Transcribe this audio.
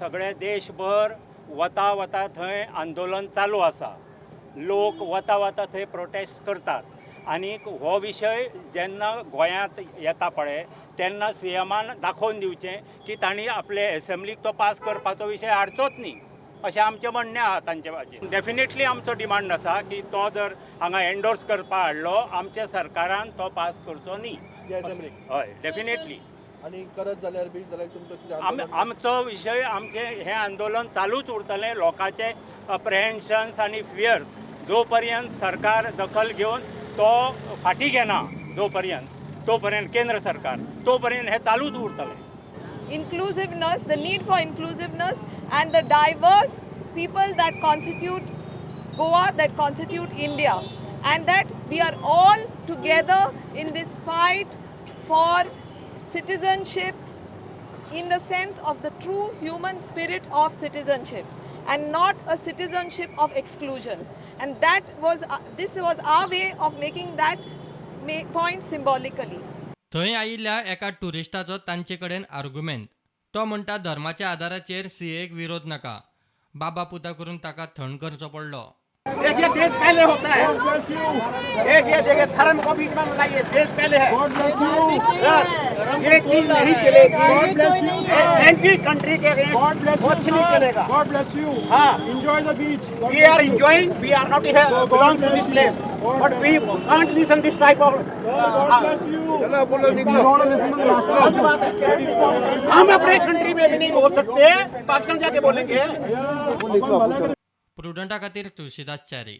सगळे देशभर वता वता थंय आंदोलन चालू आसा. लोक वता वता थंय प्रोटेस्ट करतात आनीक हो विशय जेन्ना गोंयांत येता पळय तेन्ना सीएमान दाखोवन दिवचें की तांणी आपले एसेंब्लीक तो पास करपाचो विशय हाडचोच न्ही, अशें आमचें म्हणणें आहा तांचे बाजून. डेफिनेटली आमचो डिमांड आसा की तो जर हांगा एन्डोर्स करपा हाडलो, आमच्या सरकारान तो पास करचो न्ही. हय, डेफिनेटली. आनी करत जाल्यार बी जाल्यार तुमचो आमचो विशय, आमचें हें आंदोलन चालूच उरतलें. लोकांचे अप्रिहेन्शन्स आनी फियर्स जो पर्यंत सरकार दखल घेवन तो फाटीं घेना जो पर्यंत, तो पर्यंत केंद्र सरकार तो पर्यंत हें चालूच उरतलें. Inclusiveness, the need for inclusiveness and the diverse people that constitute Goa, that constitute India, and that we are all together in this fight for citizenship in the sense of the true human spirit of citizenship and not a citizenship of exclusion. And that was this was our way of making that point symbolically. थंय आयिल्ल्या एका ट्युरिस्टाचो तांचे कडेन आर्गुमेंत. तो म्हणटा धर्माच्या आदाराचेर सीएक विरोध नाका. बाबा पुता करून ताका थंड करचो पडलो. देखिए, देश पहले होता है. देखिए देखिए, धर्म को बीच में लगाइए, देश पहले है सर. ये चीज नहीं चलेगी. एंटी कंट्री के अगेंस्ट कुछ नहीं चलेगा. God bless you. हाँ. Enjoy the beach. God We are enjoying. We are not here, belong to this place, but we can't listen this type of. God bless you. चलो बोलो निकलो. गलत बात है. हम अपने country में भी नहीं बोल सकते, पाकिस्तान जाके बोलेंगे. प्रुडंटा खातीर तुळशीदास च्यारी.